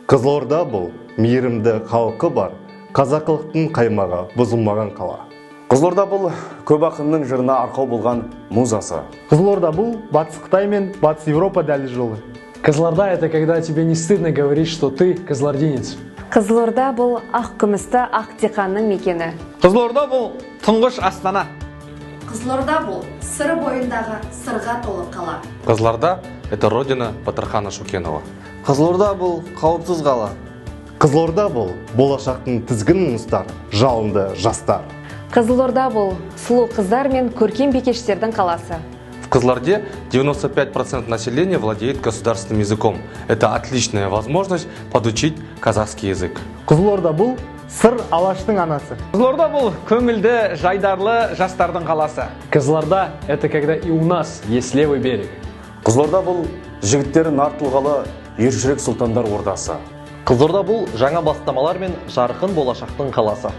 Қызылорда бұл мейірімді халқы бар, қазақылықтың қаймағы бұзылмаған қала. Қызылорда бұл көп ақынның жырына арқау болған музасы. Қызылорда бұл Батыс Қытай мен Батыс Еуропа дәліз жолы. Қызылорда – это когда тебе не стыдно говорить, что ты кызылординец. Қызылорда бұл ақ күмісті ақ диқанның мекені. Қызылорда бұл тұңғыш астана. Қызылорда бұл Сыр бойындағы сырға толы қала. Қызылорда – это родина Батырхана Шукенова. Қызылорда бұл қауіпсіз қала. Қызылорда бұл болашақтың тізгінін ұстар жалынды жастар. Қызылорда бұл сұлу қыздар мен көркем бикештердің қаласы. В Кызылорде 95% населения владеет государственным языком. Это отличная возможность подучить казахский язык. Қызылорда бұл Сыр Алаштың анасы. Қызылорда бұл көңілді, жайдарлы жастардың қаласы. Қызылорда – это когда и у нас есть левый берег. Қызылорда бұл жігіттері нар тұлғалы ержүрек сұлтандар ордасы. Қызылорда бұл жаңа бастамалар мен жарқын болашақтың қаласы.